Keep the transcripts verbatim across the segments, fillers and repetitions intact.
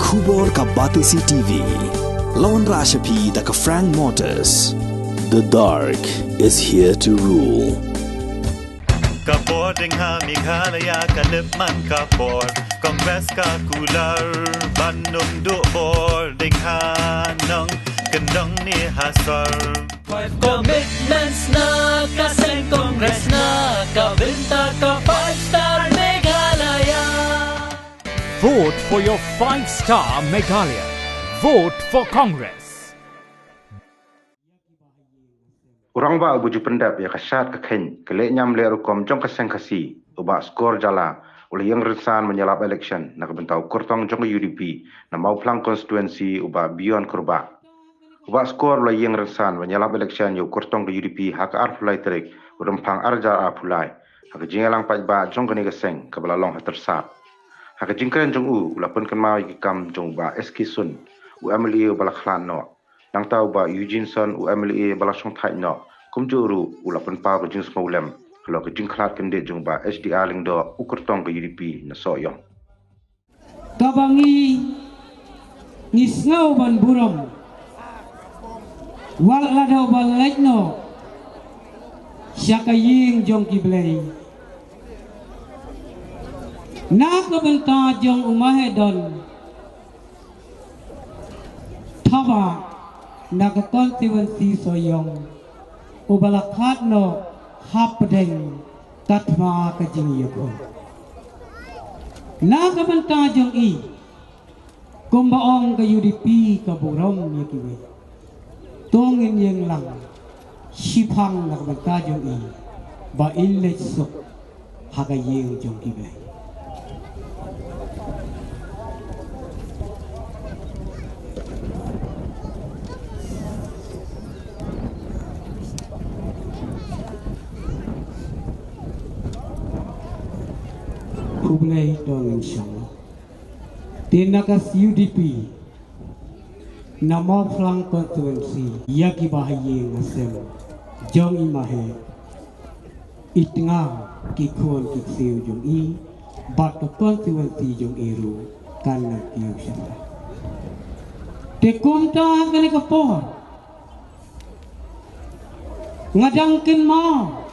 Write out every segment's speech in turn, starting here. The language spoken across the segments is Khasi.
Khubor ka Batesi T V. Lawan Rashapi da ka Frank Motors. The dark is here to rule. Ka bor ding ha Meghalaya ka lip man ka bor. Congress ka kular ban nung du bor ding ha nong kendong ni ha sor. Five commitments na ka seng Congress na ka bynta ka five star Meghalaya. Vote for your five star Meghalaya. Vote for Congress. U rangbah uba ju pyndep ïa ka shad ka khein ka leh ñiam leh rukom jong ka seng Khasi, u Bah Skor Jala, u la ïeng rynsan ban ïalap election na ka bynta u kyrtong jong ka U D P na Mawphlang constituency, u Bah Beyond Kurbah. U Bah Skor u la ïeng rynsan ban ïalap election ïa u kyrtong ka U D P ha ka arphew lai tarik u Rymphang arhajar arphew lai ha ka jingïalang paidbah jong kane ka seng kaba la long ha Tyrsad. Ha ka jingkren jong u, u la pynkynmaw ïa ki kam jong u Bah S K Sun, u M L A uba la khlad noh. Nangta u Bah Eugene Sun, u M L A ba la shongthait noh, kumjuh ruh u la pynpaw ka jingsngewlem halor ka jingkhlad kyndit jong u Bah H D R Lyngdoh, u kyrtong ka U D P na Sohiong. Kaba ngi, ngi sngew ban burom wat la dei ban leit noh sha ka ïing jong ki blei na ka bynta jong u Mahedon Thabah na ka constituency Sohiong, uba la khlad noh hapdeng ka thma ka jingïakhun. Na ka bynta jong i, kumba ong ka U D P ka burom ïa kiwei. To ngin ïeng lang shiphang na ka bynta jong i ba in leit suk ha ka ïing jong ki blei. Khublei to ngin shong. Te na ka U D P na Mawphlang constituency, ïa kiba ha ïing ha sem jong i Mahe, i tnga ki khun ki ksiew jong i, bad ka constituency jong i ruh kan nang kiew sha. Te kumta kane ka por, nga dang kynmaw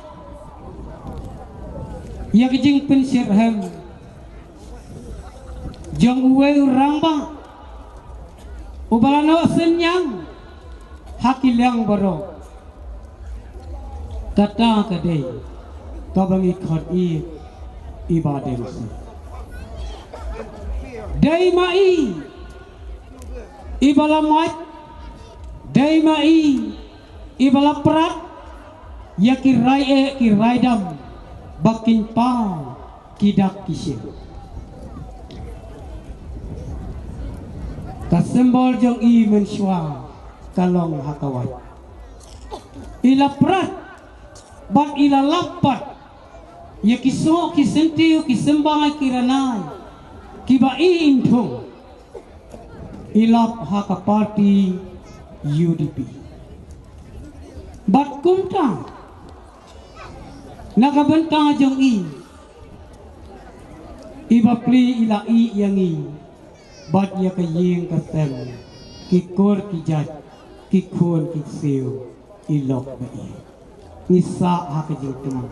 ïa ka jingpynshitrhem jong uwei u rangbah uba la noh synñiang ha ki liang baroh. Kata ka dei kaba ngi khot ïa i Bah Deng Sun. Dei ma i iba la mait, dei ma i iba la prat ïa ki rai eh ki rai dam ba kin paw ki dak ki shin. Ka symbol jong i mynshuwa ka long ha ka wait. I la prat bad i la lap pat ïa ki soh ki syntiew ki symbai ki ranai kiba i in thung i lap ha ka party U D P. Bad kumta na ka bynta jong i, i bapli i la ïeh ïa ngi bad ïa ka ïing ka sem, ki kur ki jait, ki khun ki ksiew, i lok ba ïeit. Ngi sah ha ka jingtymmen.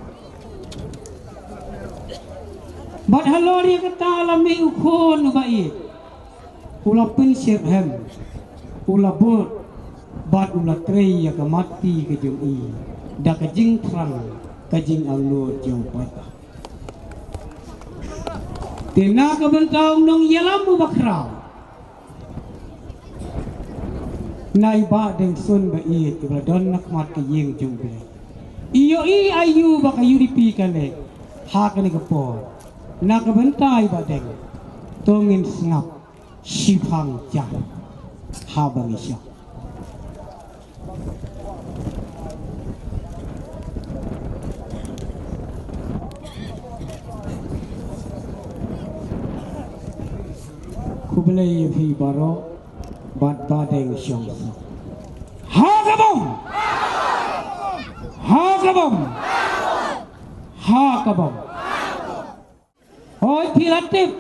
Bad halor ïa kata la mih u khun uba ïeit, u la pynshitrhem, u la bud bad u la trei ïa ka matti ka jong i da ka jingthrang ka jingangnud jong u paidbah. Te na ka bynta u nongïalam uba khraw, na i Bah Deng Sun ba ïeit iba la don na khmat ka ïing jong u Blei, i ïohi aïu ba ka U D P ka leh ha kane ka por. Na ka bynta i Bah Deng, to ngin sngap shiphang jar haba ngi shong. Khublei ïa phi baroh bad Bah Deng shong sah. Ha ka bom! Ha ka bom! Ha ka bom! Hooid, phi la tip.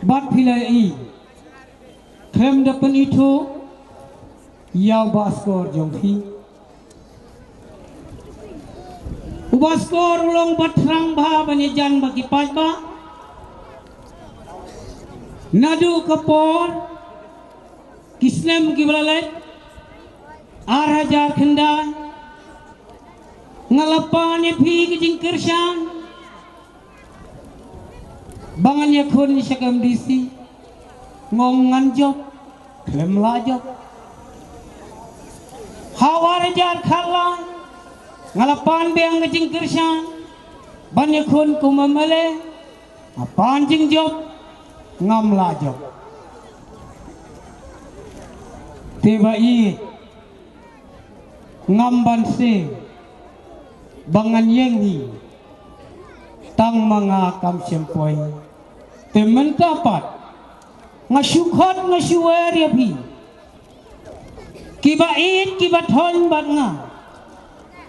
Bad phi la i, khlem da pynithuh ïa u Bah Skor jong phi. U Bah Skor u long ba thrang bha ban ïajan bad ki paidbah. Naduh ka por ki snem kiba la leit, ar hajar khyndai, nga la pan ïa phi ka jingkyrshan ba ngan ïakhun sha ka M D C. Nga ong ngan jop, khlem lah jop. Ha u ar hajar khatlai, nga la pan biang ka jingkyrshan ban ïakhun kum M L A. Nga pan jingjop, ngam lah jop. Te ba i, ngam banse ba ngan ïeng hi, tang ma nga kam shem poi. Te mynta pat, nga shu khot, nga shu wer ïa phi, kiba ïeit, kiba thoiñ bad nga,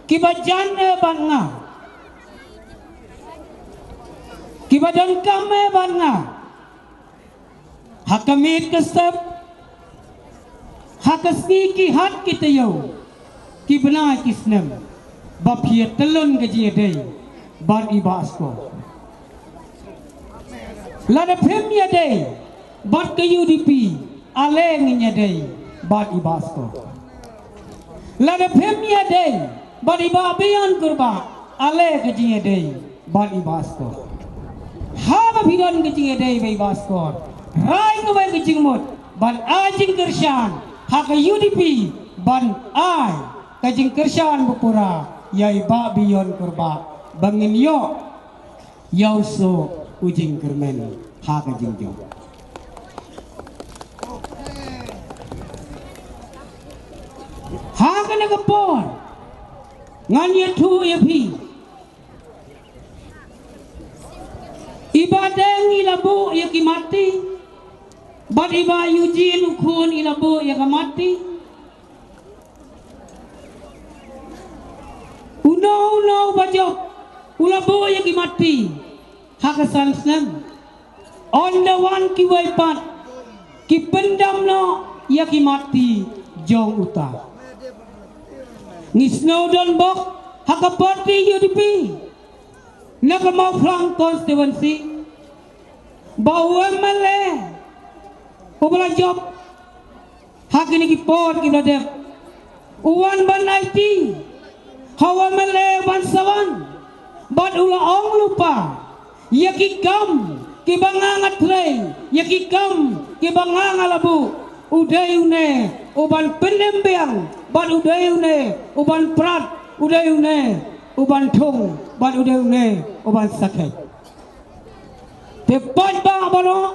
kiba jan eh bad nga, kiba donkam eh bad nga. Ha ka miet ka step, ha ka sngi ki hat ki taïew, ki bnai ki snem, ba phi ïa tylli ka jingïadei bad i Bah Skor. Lada phim ïadei bad ka U D P, ale ngin ïadei bad i Bah Skor. Lada phim ïadei bad i Bah Bion Kurbah, ale ka jingïadei bad i Bah Skor. Haba phi don ka jingïadei bad i Bah Skor, rai kawei ka jingmut ban ai jingkyrshan ha ka U D P, ban ai ka jingkyrshan ba pura ïa i Bah Bion Kurbah, ba ngin ïoh ïa u suk u jingkyrmen ha ka jingjop. Ha kane ka por ngan ïathuh ïa phi, i Bah Deng i la buh ïa ki matti, bad i Bah Eugene u khun i la buh ïa ka matti. Uno uno uba jop u la buh ïa ki matti ha ka san snem. Ynda wan kiwei pat ki pyndam noh ïa ki matti jong uta. Ngi sngew donbok ha ka party U D P na ka Mawphlang constituency, ba u M L A uba la jop ha kine ki por ki ba dep, u wan ban aiti ha u M L A ban sa wan, bad u la ong lypa, ïa ki kam kiba nga nga trei, ïa ki kam kiba nga nga la buh, u dei une uban pynim biang, bad u dei une uban prat, u dei une uban thung, bad u dei une uban sakhet. Te paidbah baroh,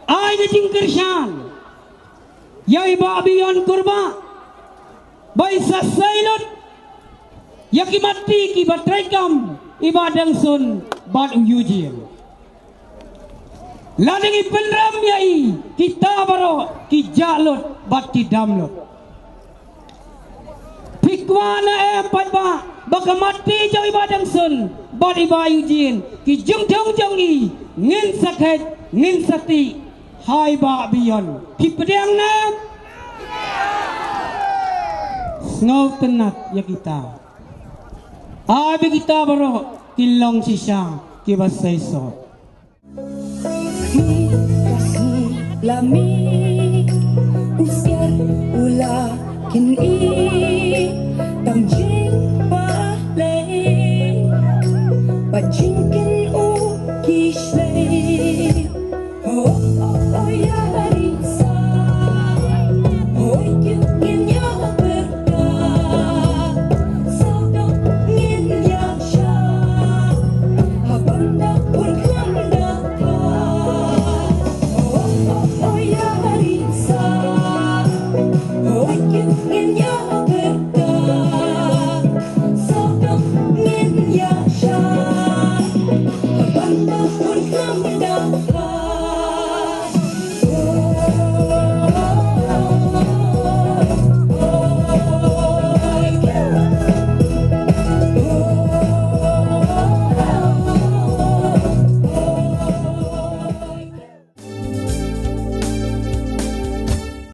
ai ka jingkyrshan ïa i Bah Bion Kurbah, ba i sa sei lut ïa ki matti kiba treikam i Bah Dengsun bad u Eugene. Lada ngi pynrem ïa i, kita baroh ki jah lut bad ki dam lut. Phi kwah ne em paidbah, ba ka matti jong i Bah Dengsun bad i Bah Eugene, ki jingthung jong i, ngin sa khet, ngin sa tih ha i Bah Bion. Phi pdiang ne em? Sngewtynnat ïa kita. Ai ba kita baroh kin long shisha kiba sei sot.